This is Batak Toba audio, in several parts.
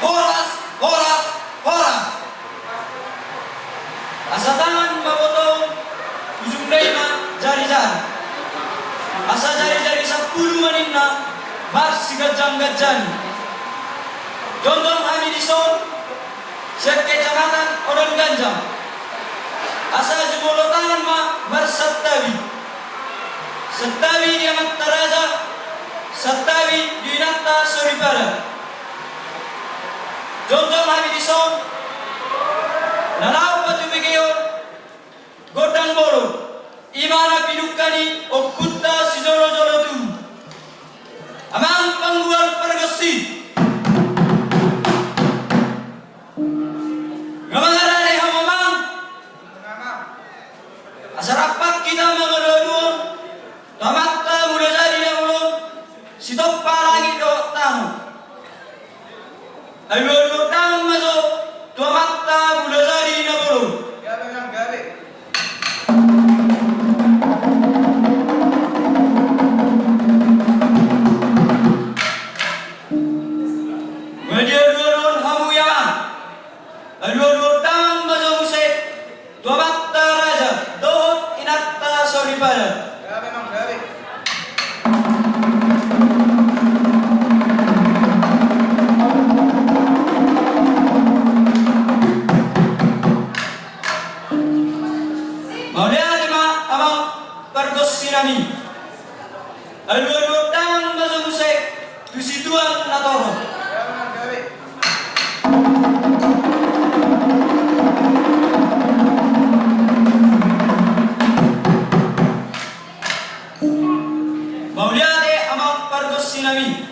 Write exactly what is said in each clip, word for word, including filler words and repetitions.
Horas, horas, horas. Asa tangan ma botoon, ujungna i ma jarijari. Asa jarijari sampulu ma ninna, marsiganjangganjang i. Jongjong hami dison, sian Kecamatan Onan Ganjang. Asa jumolo tangan ma marsantabi. Santabi di amanta raja, santabi di inanta soripada. Jongjong hami dison, na laho patubegeon gondang bolon, i ma na pinungka ni ompunta sijolojolo tubu. Amang panggual pargonsi. Nga mangarade hamu amang. Asa rap hita mangalualuhon tu Amanta Mulajadi na bolon, sitompa langit dohot tano. Alualuhon damang ma jo tu Amanta Mulajadi na bolon. Molo dialualuhon hamu i amang, alualuhon damang ma jo muse tu amanta raja dohot inanta soripada. Mauliate ma amang pargonsi nami. Alualuhon damang ma jo muse tu situan na torop. Mauliate amang pargonsi nami.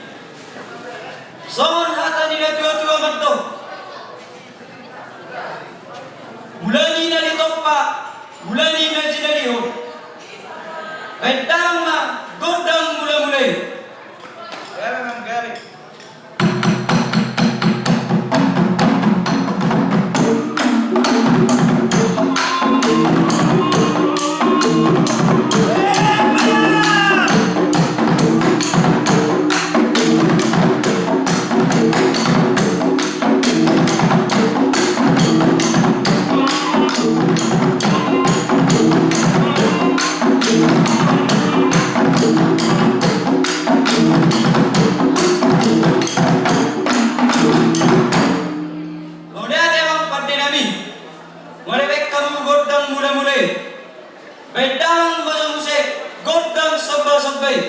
Songon hata ni natuatua mandok. Mula ni na ditompa, mula ni na jinadihon. Baen damang ma gondang mulamula i. Mauliate amang pande nami. Mauliate baen hamu gondang mulamula i. Baen damang ma jo muse gondang sombasomba i.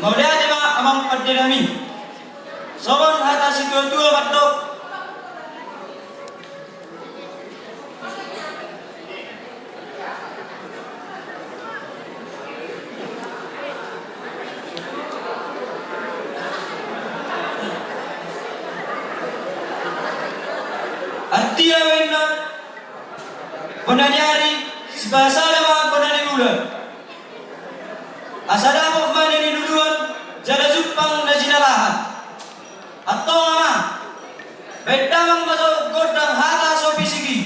Mauliate ma amang pande nami. Songon hata situatua mandok. Artia ma ninna, bona ni ari sipasada ma bona ni bulan. Asa dapot ma na niluluan jala jumpang na jinalahan. Antong amang, baen damang ma jo gondang hata so pisik i.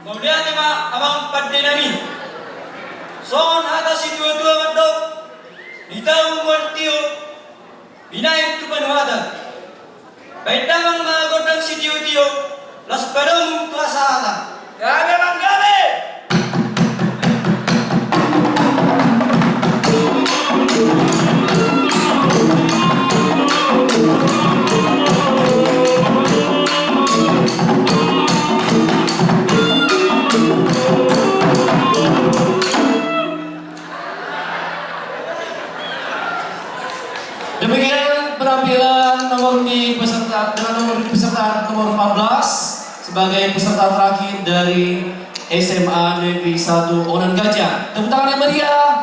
Mauliate ma amang pande nami. Songon hata situatua mandok, di taon mual tio, binahen tu panuhatan. Baen damang ma gondang sitiotio, laos padomu tu hasahatan. Gabe manggabe. Demikian penampilan nomor di peserta, dengan nomor di peserta nomor empat belas sebagai peserta terakhir dari S M A Negeri satu Onan Gajah. Tepuk tangan yang meriah.